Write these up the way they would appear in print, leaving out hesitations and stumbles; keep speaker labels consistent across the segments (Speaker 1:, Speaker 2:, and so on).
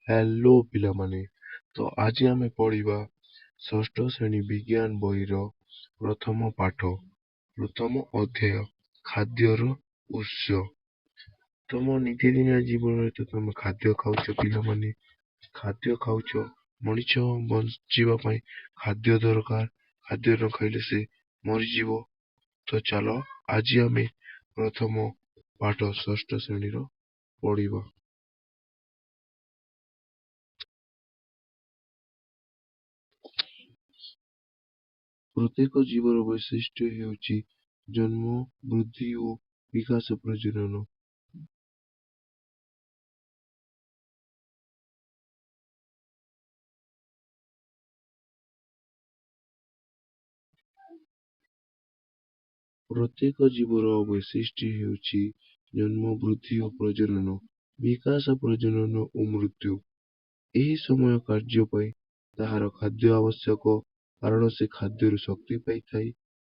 Speaker 1: Hello ପିଲାମାନେ, ତ ଆଜି ଆମେ ପଢ଼ିବା ଷଷ୍ଠ ଶ୍ରେଣୀ ବିଜ୍ଞାନ ବହିର ପ୍ରଥମ ପାଠ, ପ୍ରଥମ ଅଧ୍ୟାୟ, ଖାଦ୍ୟର ଉତ୍ସ। ତମ ନିତିଦିନିଆ ଜୀବନରେ ତ ତମେ ଖାଦ୍ୟ ଖାଉଛ ପିଲାମାନେ, ଖାଦ୍ୟ ଖାଉଛ। ମଣିଷ ବଞ୍ଚିବା ପାଇଁ ଖାଦ୍ୟ ଦରକାର, ଖାଦ୍ୟ ନ ଖାଇଲେ ସେ ମରିଯିବ। ତ ଚାଲ ଆଜି ଆମେ ପ୍ରଥମ ପାଠ ଷଷ୍ଠ ଶ୍ରେଣୀର ପଢ଼ିବା। ପ୍ରତ୍ୟେକ ଜୀବର ବୈଶିଷ୍ଟ୍ୟ ହେଉଛି ଜନ୍ମ, ବୃଦ୍ଧି ଓ ବିକାଶ, ପ୍ରଜନନ। ପ୍ରତ୍ୟେକ ଜୀବର ବୈଶିଷ୍ଟ୍ୟ ହେଉଛି ଜନ୍ମ, ବୃଦ୍ଧି ଓ ପ୍ରଜନନ, ବିକାଶ, ପ୍ରଜନନ ଓ ମୃତ୍ୟୁ। ଏହି ସମୟ କାର୍ଯ୍ୟ ପାଇଁ ତାହାର ଖାଦ୍ୟ ଆବଶ୍ୟକ, କାରଣ ସେ ଖାଦ୍ୟରୁ ଶକ୍ତି ପାଇଥାଏ।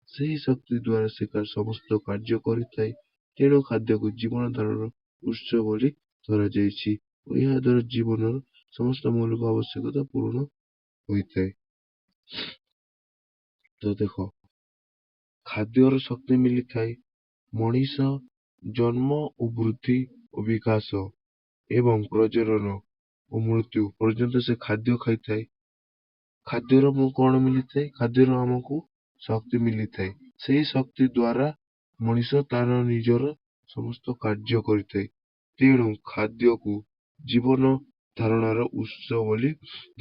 Speaker 1: ସେହି ଶକ୍ତି ଦ୍ୱାରା ସେ ସମସ୍ତ କାର୍ଯ୍ୟ କରିଥାଏ। ତେଣୁ ଖାଦ୍ୟକୁ ଜୀବନ ଧାରଣର ଉତ୍ସ ବୋଲି ଧରାଯାଇଛି ଓ ଏହା ଦ୍ୱାରା ଜୀବନର ସମସ୍ତ ମୌଳିକ ଆବଶ୍ୟକତା ପୂରଣ ହୋଇଥାଏ। ତ ଦେଖ, ଖାଦ୍ୟର ଶକ୍ତି ମିଳିଥାଏ। ମଣିଷ ଜନ୍ମ ଓ ବୃଦ୍ଧି ଓ ବିକାଶ ଏବଂ ପ୍ରଜନନ ଓ ମୃତ୍ୟୁ ପର୍ଯ୍ୟନ୍ତ ସେ ଖାଦ୍ୟ ଖାଇଥାଏ। ଖାଦ୍ୟର ମୁଁ କ'ଣ ମିଳିଥାଏ? ଖାଦ୍ୟର ଆମକୁ ଶକ୍ତି ମିଳିଥାଏ। ସେହି ଶକ୍ତି ଦ୍ୱାରା ମଣିଷ ତାର ନିଜର ସମସ୍ତ କାର୍ଯ୍ୟ କରିଥାଏ। ତେଣୁ ଖାଦ୍ୟକୁ ଜୀବନ ଧାରଣାର ଉତ୍ସ ବୋଲି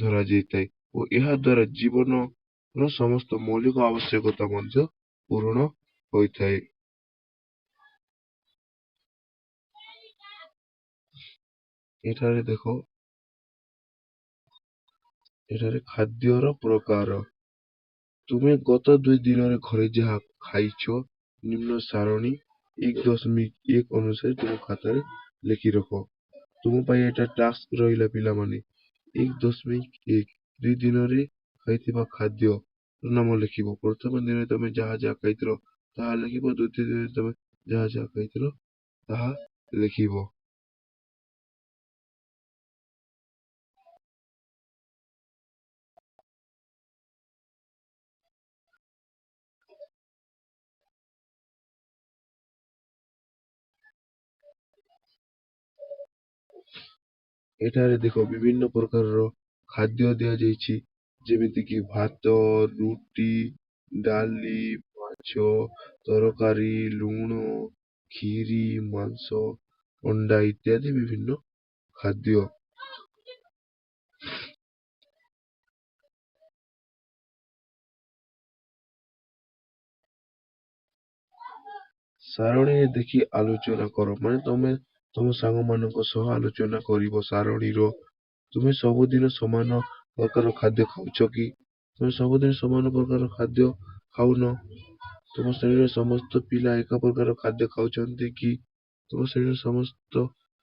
Speaker 1: ଧରାଯାଇଥାଏ ଓ ଏହା ଦ୍ୱାରା ଜୀବନର ସମସ୍ତ ମୌଳିକ ଆବଶ୍ୟକତା ମଧ୍ୟ ପୂରଣ ହୋଇଥାଏ। ଏଠାରେ ଦେଖ, ଏଠାରେ ଖାଦ୍ୟର ପ୍ରକାର। ତୁମେ ଗତ 2 ଦିନରେ ଘରେ ଯାହା ଖାଇଛ, ନିମ୍ନ ସାରଣୀ 1.1 ଅନୁସାରେ ତୁମ ଖାତାରେ ଲେଖି ରଖ। ତୁମ ପାଇଁ ଏଇଟା ଟାସ୍କ ରହିଲା ପିଲାମାନେ। 1.1, 2 ଦିନରେ ଖାଇଥିବା ଖାଦ୍ୟ ନାମ ଲେଖିବ। ପ୍ରଥମ ଦିନରେ ତମେ ଯାହା ଯାହା ଖାଇଥିଲ ତାହା ଲେଖିବ, ଦ୍ୱିତୀୟ ଦିନରେ ତମେ ଯାହା ଯାହା ଖାଇଥିଲ ତାହା ଲେଖିବ। ଏଠାରେ ଦେଖ, ବିଭିନ୍ନ ପ୍ରକାରର ଖାଦ୍ୟ ଦିଆଯାଇଛି, ଯେମିତିକି ଭାତ, ରୁଟି, ଡାଲି, ମାଛ ତରକାରୀ, ଲୁଣ, କ୍ଷୀରି, ମାଂସ, ଅଣ୍ଡା ଇତ୍ୟାଦି ବିଭିନ୍ନ ଖାଦ୍ୟ। ସାରଣୀରେ ଦେଖି ଆଲୋଚନା କର, ମାନେ ତମେ ତମ ସାଙ୍ଗମାନଙ୍କ ସହ ଆଲୋଚନା କରିବ ସାରଣୀର। ତୁମେ ସବୁଦିନ ସମାନ ପ୍ରକାର ଖାଦ୍ୟ ଖାଉଛ କି? ତୁମେ ସବୁଦିନ ସମାନ ପ୍ରକାର ଖାଦ୍ୟ ଖାଉନ। ତୁମ ଶ୍ରେଣୀର ସମସ୍ତ ପିଲା ଏକା ପ୍ରକାର ଖାଦ୍ୟ ଖାଉଛନ୍ତି କି? ତୁମ ଶ୍ରେଣୀର ସମସ୍ତ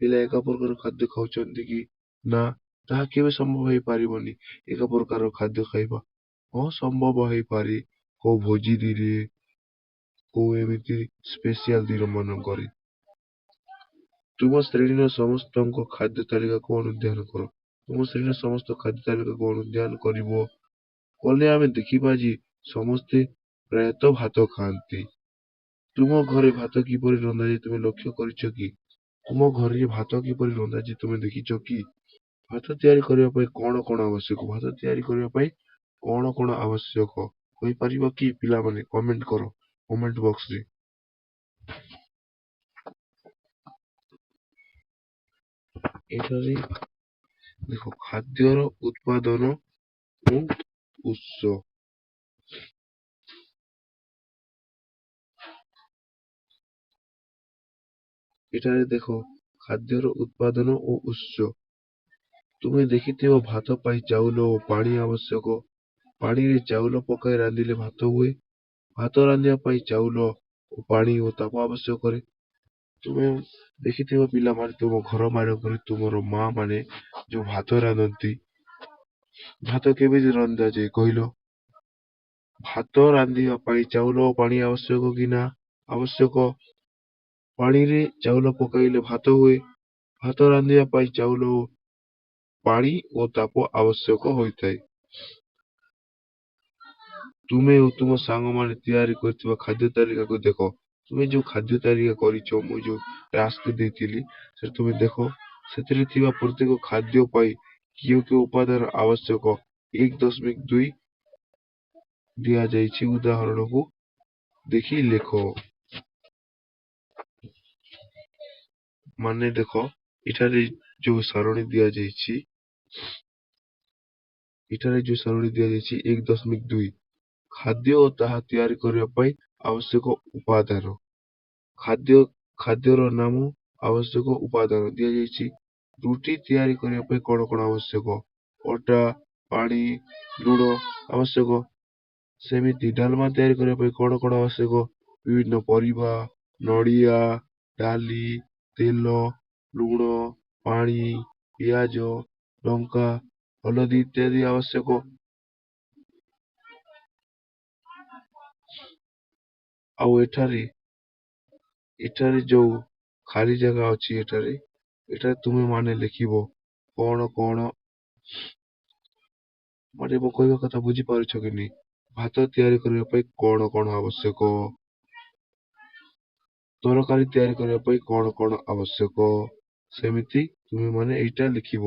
Speaker 1: ପିଲା ଏକା ପ୍ରକାର ଖାଦ୍ୟ ଖାଉଛନ୍ତି କି? ନା, ତାହା କେବେ ସମ୍ଭବ ହେଇପାରିବନି ଏକ ପ୍ରକାର ଖାଦ୍ୟ ଖାଇବା। ହଁ, ସମ୍ଭବ ହେଇପାରେ କୋଉ ଭୋଜିରେ, କୋଉ ଏମିତି ସ୍ପେଶିଆଲ ଦିନ ମାନଙ୍କରେ। ତୁମ ଶ୍ରେଣୀର ସମସ୍ତଙ୍କ ଖାଦ୍ୟ ତାଲିକାକୁ ଅନୁଧ୍ୟାନ କର। ତୁମ ଶ୍ରେଣୀର ସମସ୍ତ ଖାଦ୍ୟ ତାଲିକାକୁ ଅନୁଧ୍ୟାନ କରିବ କଲେ ଆମେ ଦେଖିବା ଯେ ସମସ୍ତେ ପ୍ରାୟତଃ ଭାତ ଖାଆନ୍ତି। ତୁମ ଘରେ ଭାତ କିପରି ରନ୍ଧାଯାଏ ତୁମେ ଲକ୍ଷ୍ୟ କରିଛ କି? ତୁମ ଘରେ ଭାତ କିପରି ରନ୍ଧାଯାଏ ତୁମେ ଦେଖିଛ କି? ଭାତ ତିଆରି କରିବା ପାଇଁ କ'ଣ କ'ଣ ଆବଶ୍ୟକ? ଭାତ ତିଆରି କରିବା ପାଇଁ କ'ଣ କ'ଣ ଆବଶ୍ୟକ କହିପାରିବ କି ପିଲାମାନେ? କମେଣ୍ଟ କର କମେଣ୍ଟ ବକ୍ସରେ। ଏଠାରେ ଦେଖ, ଖାଦ୍ୟର ଉତ୍ପାଦନ ଓ ଉତ୍ସ। ଏଠାରେ ଦେଖ, ଖାଦ୍ୟର ଉତ୍ପାଦନ ଓ ଉତ୍ସ। ତୁମେ ଦେଖିଥିବ ଭାତ ପାଇଁ ଚାଉଳ ଓ ପାଣି ଆବଶ୍ୟକ। ପାଣିରେ ଚାଉଳ ପକାଇ ରାନ୍ଧିଲେ ଭାତ ହୁଏ। ଭାତ ରାନ୍ଧିବା ପାଇଁ ଚାଉଳ ଓ ପାଣି ଓ ତାପ ଆବଶ୍ୟକ କରେ। ତୁମେ ଦେଖିଥିବ ପିଲାମାନେ, ତୁମ ଘର ମାନଙ୍କରେ ତୁମର ମା ମାନେ ଯୋଉ ଭାତ ରାନ୍ଧନ୍ତି, ଭାତ କେମିତି ରନ୍ଧାଯାଏ କହିଲ? ଭାତ ରାନ୍ଧିବା ପାଇଁ ଚାଉଳ ଓ ପାଣି ଆବଶ୍ୟକ କି ନା? ଆବଶ୍ୟକ। ପାଣିରେ ଚାଉଳ ପକାଇଲେ ଭାତ ହୁଏ। ଭାତ ରାନ୍ଧିବା ପାଇଁ ଚାଉଳ ଓ ପାଣି ଓ ତାପ ଆବଶ୍ୟକ ହୋଇଥାଏ। ତୁମେ ଓ ତୁମ ସାଙ୍ଗମାନେ ତିଆରି କରିଥିବା ଖାଦ୍ୟ ତାଲିକାକୁ ଦେଖ। ତୁମେ ଯେଉଁ ଖାଦ୍ୟ ତାଲିକା କରିଛ, ମୁଁ ଯେଉଁ ଟାସ୍କ ଦେଇଥିଲି ସେଟା ତୁମେ ଦେଖ। ସେଥିରେ ଥିବା ପ୍ରତ୍ୟେକ ଖାଦ୍ୟ ପାଇଁ କେଉଁ କେଉଁ ଉପାଦାନ ଆବଶ୍ୟକ 1.2 ଦିଆଯାଇଛି, ଉଦାହରଣକୁ ଦେଖି ଲେଖ। ମାନେ ଦେଖ, ଏଠାରେ ଯେଉଁ ସାରଣୀ ଦିଆଯାଇଛି, ଏଠାରେ ଯେଉଁ ସାରଣୀ ଦିଆଯାଇଛି 1.2, ଖାଦ୍ୟ ଓ ତାହା ତିଆରି କରିବା ପାଇଁ ଆବଶ୍ୟକ ଉପାଦାନ, ଖାଦ୍ୟ, ଖାଦ୍ୟର ନାମ, ଆବଶ୍ୟକ ଉପାଦାନ ଦିଆଯାଇଛି। ରୁଟି ତିଆରି କରିବା ପାଇଁ କ'ଣ କ'ଣ ଆବଶ୍ୟକ? ଅଟା, ପାଣି, ଲୁଣ ଆବଶ୍ୟକ। ସେମିତି ଡାଲମା ତିଆରି କରିବା ପାଇଁ କ'ଣ କ'ଣ ଆବଶ୍ୟକ? ବିଭିନ୍ନ ପରିବା, ନଡ଼ିଆ, ଡାଲି, ତେଲ, ଲୁଣ, ପାଣି, ପିଆଜ, ଲଙ୍କା, ହଳଦୀ ଇତ୍ୟାଦି ଆବଶ୍ୟକ। ଆଉ ଏଠାରେ ଯେଉଁ ଖାଲି ଜାଗା ଅଛି, ଏଠାରେ ତୁମେ ମାନେ ଲେଖିବ କ'ଣ କ'ଣ। ମାନେ ମୋ କହିବା କଥା ବୁଝିପାରୁଛ କି ନି? ଭାତ ତିଆରି କରିବା ପାଇଁ କ'ଣ କ'ଣ ଆବଶ୍ୟକ, ତରକାରୀ ତିଆରି କରିବା ପାଇଁ କ'ଣ କ'ଣ ଆବଶ୍ୟକ, ସେମିତି ତୁମେ ମାନେ ଏଇଟା ଲେଖିବ।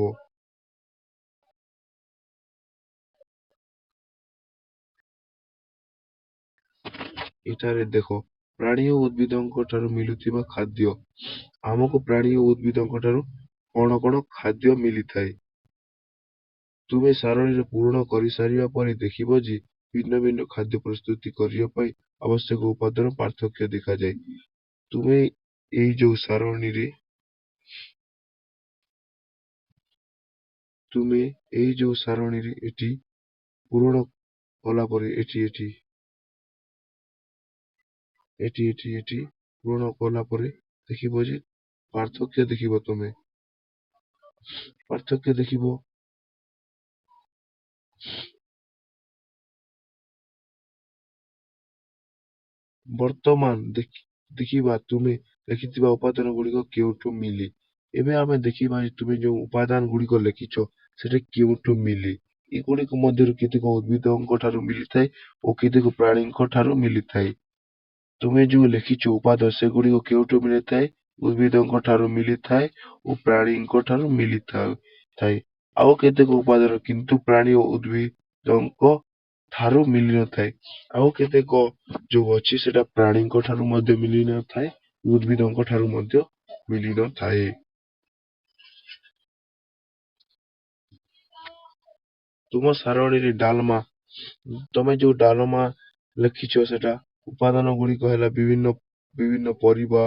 Speaker 1: ଏଠାରେ ଦେଖ, ପ୍ରାଣୀ ଓ ଉଦ୍ଭିଦଙ୍କ ଠାରୁ ମିଳୁଥିବା ଖାଦ୍ୟ। ଆମକୁ ପ୍ରାଣୀ ଓ ଉଦ୍ଭିଦଙ୍କ ଠାରୁ କ'ଣ କ'ଣ ଖାଦ୍ୟ ମିଳିଥାଏ? ତୁମେ ସାରଣୀରେ ପୂରଣ କରିସାରିବା ପରେ ଦେଖିବ ଯେ ଭିନ୍ନ ଭିନ୍ନ ଖାଦ୍ୟ ପ୍ରସ୍ତୁତି କରିବା ପାଇଁ ଆବଶ୍ୟକ ଉପାଦାନ ପାର୍ଥକ୍ୟ ଦେଖାଯାଏ। ତୁମେ ଏଇ ଯୋଉ ସାରଣୀରେ, ତୁମେ ଏଇ ଯୋଉ ସାରଣୀରେ ଏଠି ପୂରଣ କଲା ପରେ, ଏଠି ଏଠି ଏଠି ଏଠି ଏଠି ପୂରଣ କଲା ପରେ ଦେଖିବ ଯେ ପାର୍ଥକ୍ୟ ଦେଖିବ, ତୁମେ ପାର୍ଥକ୍ୟ ଦେଖିବ। ବର୍ତ୍ତମାନ ଦେଖିବା ତୁମେ ଲେଖିଥିବା ଉପାଦାନ ଗୁଡ଼ିକ କେଉଁଠୁ ମିଳେ। ଏବେ ଆମେ ଦେଖିବା ଯେ ତୁମେ ଯେଉଁ ଉପାଦାନ ଗୁଡ଼ିକ ଲେଖିଛ ସେଟା କେଉଁଠୁ ମିଳେ। ଏଗୁଡ଼ିକ ମଧ୍ୟରୁ କେତେକ ଉଦ୍ଭିଦଙ୍କ ଠାରୁ ମିଳିଥାଏ ଓ କେତେକ ପ୍ରାଣୀଙ୍କ ଠାରୁ ମିଳିଥାଏ। ତୁମେ ଯେଉଁ ଲେଖିଛ ଉପାଦାନ, ସେଗୁଡ଼ିକ କେଉଁଠୁ ମିଳିଥାଏ? ଉଦ୍ଭିଦଙ୍କ ଠାରୁ ମିଳିଥାଏ ଓ ପ୍ରାଣୀଙ୍କ ଠାରୁ ମିଳିଥାଏ। ଆଉ କେତେକ ଉପାଦାନ କିନ୍ତୁ ପ୍ରାଣୀ ଓ ଉଦ୍ଭିଦଙ୍କ ଠାରୁ ମିଳିନଥାଏ। ଆଉ କେତେକ ଯୋଉ ଅଛି ସେଟା ପ୍ରାଣୀଙ୍କ ଠାରୁ ମଧ୍ୟ ମିଳିନଥାଏ, ଉଦ୍ଭିଦଙ୍କ ଠାରୁ ମଧ୍ୟ ମିଳିନଥାଏ। ତୁମ ସାରଣୀରେ ଡାଲମା, ତମେ ଯୋଉ ଡାଲମା ଲେଖିଛ ସେଟା ଉପାଦାନ ଗୁଡ଼ିକ ହେଲା ବିଭିନ୍ନ ବିଭିନ୍ନ ପରିବା,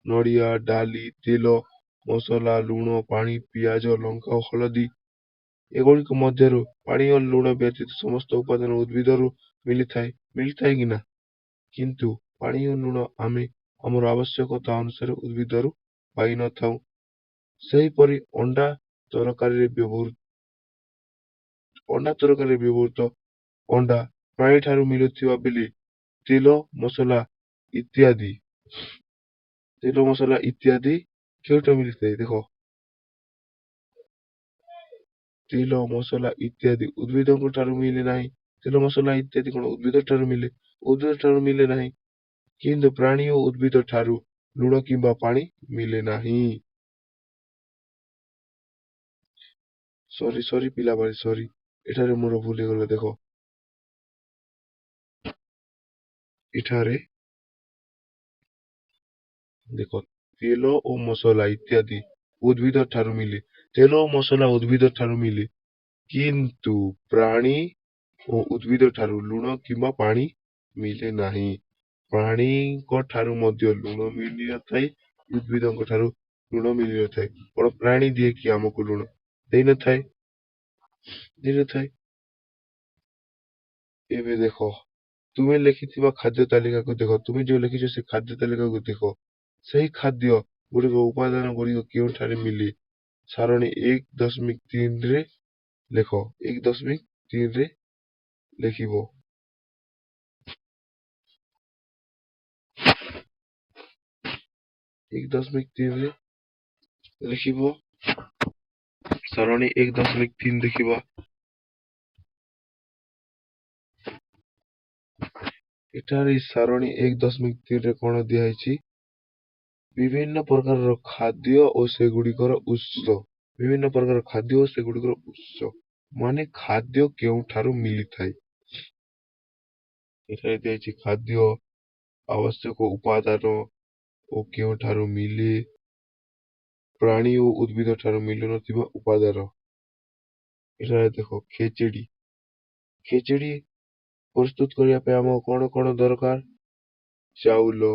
Speaker 1: ନଡ଼ିଆ, ଡାଲି, ତେଲ, ମସଲା, ଲୁଣ, ପାଣି, ପିଆଜ, ଲଙ୍କା ଓ ହଳଦୀ। ଏଗୁଡ଼ିକ ମଧ୍ୟରୁ ପାଣି ଓ ଲୁଣ ବ୍ୟତୀତ ସମସ୍ତ ଉପାଦାନ ଉଦ୍ଭିଦରୁ ମିଳିଥାଏ। ମିଳିଥାଏ କି ନା? କିନ୍ତୁ ପାଣି ଓ ଲୁଣ ଆମେ ଆମର ଆବଶ୍ୟକତା ଅନୁସାରେ ଉଦ୍ଭିଦରୁ ପାଇନଥାଉ। ସେହିପରି ଅଣ୍ଡା ତରକାରୀରେ ବ୍ୟବହୃତ, ଅଣ୍ଡା ତରକାରୀରେ ବ୍ୟବହୃତ ଅଣ୍ଡା ପ୍ରାଣୀଠାରୁ ମିଳୁଥିବା ବେଳେ ତେଲ ମସଲା ଇତ୍ୟାଦି, ତେଲ ମସଲା ଇତ୍ୟାଦି କେଉଁଠୁ ମିଳିଥାଏ? ଦେଖ, ତେଲ ମସଲା ଇତ୍ୟାଦି ଉଦ୍ଭିଦଙ୍କ ଠାରୁ ମିଳେ ନାହିଁ। ତେଲ ମସଲା ଇତ୍ୟାଦି କଣ ଉଦ୍ଭିଦ ଠାରୁ ମିଳେ? ଉଦ୍ଭିଦ ଠାରୁ ମିଳେ ନାହିଁ। କିନ୍ତୁ ପ୍ରାଣୀ ଓ ଉଦ୍ଭିଦ ଠାରୁ ଲୁଣ କିମ୍ବା ପାଣି ମିଳେ ନାହିଁ। ସରି ସରି ପିଲାମାନେ, ସରି, ଏଠାରେ ମୋର ଭୁଲ ହେଇଗଲା। ଦେଖ, ଏଠାରେ ଦେଖ, ତେଲ ଓ ମସଲା ଇତ୍ୟାଦି ଉଦ୍ଭିଦ ଠାରୁ ମିଳେ। ତେଲ ଓ ମସଲା ଉଦ୍ଭିଦ ଠାରୁ ମିଳେ, କିନ୍ତୁ ପ୍ରାଣୀ ଓ ଉଦ୍ଭିଦ ଠାରୁ ଲୁଣ କିମ୍ବା ପାଣି ମିଳେ ନାହିଁ। ପ୍ରାଣୀଙ୍କ ଠାରୁ ମଧ୍ୟ ଲୁଣ ମିଳିନଥାଏ, ଉଦ୍ଭିଦଙ୍କ ଠାରୁ ଲୁଣ ମିଳିନଥାଏ। କଣ ପ୍ରାଣୀ ଦିଏ କି ଆମକୁ ଲୁଣ? ଦେଇନଥାଏ, ଦେଇନଥାଏ। ଏବେ ଦେଖ, ତୁମେ ଲେଖିଥିବା ଖାଦ୍ୟ ତାଲିକାକୁ ଦେଖ। ତୁମେ ଯେଉଁ ଲେଖିଛ ସେ ଖାଦ୍ୟ ତାଲିକାକୁ ଦେଖ। ସେହି ଖାଦ୍ୟ ଗୁଡ଼ିକ ଉପାଦାନ ଗୁଡ଼ିକ କେଉଁଠାରେ ମିଳେ ସାରଣୀ 1.3ରେ ଲେଖ। 1.3ରେ ଲେଖିବ। 1.3ରେ ଲେଖିବ। ସାରଣୀ 1.3 ଦେଖିବା। ଏଠାରେ ସାରଣୀ 1.3ରେ କଣ ଦିଆହେଇଛି? ବିଭିନ୍ନ ପ୍ରକାରର ଖାଦ୍ୟ ଓ ସେଗୁଡ଼ିକର ଉତ୍ସ। ବିଭିନ୍ନ ପ୍ରକାର ଖାଦ୍ୟ ଓ ସେଗୁଡ଼ିକର ଉତ୍ସ ମାନେ ଖାଦ୍ୟ କେଉଁଠାରୁ ମିଳିଥାଏ। ଏଠାରେ ଦିଆଯାଇଛି ଖାଦ୍ୟ ଆବଶ୍ୟକ ଉପାଦାନ ଓ କେଉଁଠାରୁ ମିଳେ, ପ୍ରାଣୀ ଓ ଉଦ୍ଭିଦ ଠାରୁ ମିଳୁନଥିବା ଉପାଦାନ। ଏଠାରେ ଦେଖ ଖେଚେଡ଼ି। ଖେଚେଡ଼ି ପ୍ରସ୍ତୁତ କରିବା ପାଇଁ ଆମକୁ କଣ କଣ ଦରକାର? ଚାଉଳ,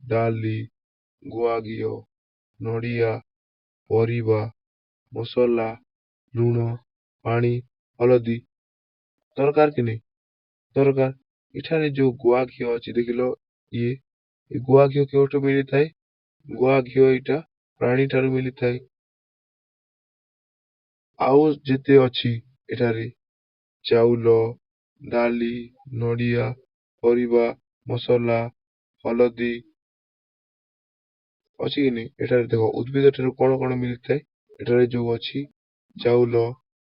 Speaker 1: ଡାଲି, ଗୁଆ ଘିଅ, ନଡ଼ିଆ, ପରିବା, ମସଲା, ଲୁଣ, ପାଣି, ହଳଦୀ ଦରକାର କି ନାହିଁ? ଦରକାର। ଏଠାରେ ଯୋଉ ଗୁଆ ଘିଅ ଅଛି ଦେଖିଲ, ଇଏ ଏ ଗୁଆ ଘିଅ କେଉଁଠୁ ମିଳିଥାଏ? ଗୁଆ ଘିଅ ଏଇଟା ପ୍ରାଣୀ ଠାରୁ ମିଳିଥାଏ। ଆଉ ଯେତେ ଅଛି ଏଠାରେ ଚାଉଳ, ଡାଲି, ନଡ଼ିଆ, ପରିବା, ମସଲା, ହଳଦୀ ଅଛି କି ନାହିଁ? ଏଠାରେ ଦେଖ ଉଦ୍ଭିଦ ଠାରୁ କଣ କଣ ମିଳିଥାଏ। ଏଠାରେ ଯୋଉ ଅଛି ଚାଉଳ,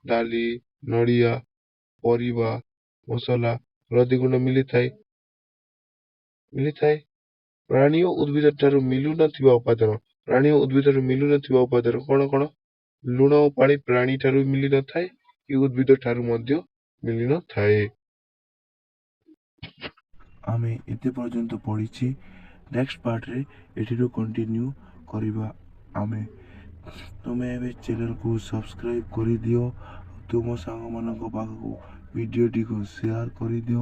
Speaker 1: ଡାଲି, ନଡ଼ିଆ, ପରିବା, ମସଲା, ହଳଦୀ ଗୁଣ୍ଡ ମିଳିଥାଏ ମିଳିଥାଏ। ପ୍ରାଣୀ ଓ ଉଦ୍ଭିଦ ଠାରୁ ମିଳୁନଥିବା ଉପାଦାନ। ପ୍ରାଣୀ ଓ ଉଦ୍ଭିଦ ଠାରୁ ମିଳୁନଥିବା ଉପାଦାନ କଣ କଣ? ଲୁଣ ଓ ପାଣି ପ୍ରାଣୀ ଠାରୁ ମିଳିନଥାଏ କି ଉଦ୍ଭିଦ ଠାରୁ ମଧ୍ୟ ମିଳିନଥାଏ। ଆମେ ଏତେ ପର୍ଯ୍ୟନ୍ତ ପଢ଼ିଛେ। ନେକ୍ସଟ ପାର୍ଟରେ ଏଠିରୁ କଣ୍ଟିନ୍ୟୁ କରିବା ଆମେ। ତୁମେ ଏବେ ଚ୍ୟାନେଲକୁ ସବସ୍କ୍ରାଇବ୍ କରିଦିଅ, ତୁମ ସାଙ୍ଗମାନଙ୍କ ପାଖକୁ ଭିଡ଼ିଓଟିକୁ ସେୟାର କରିଦିଅ।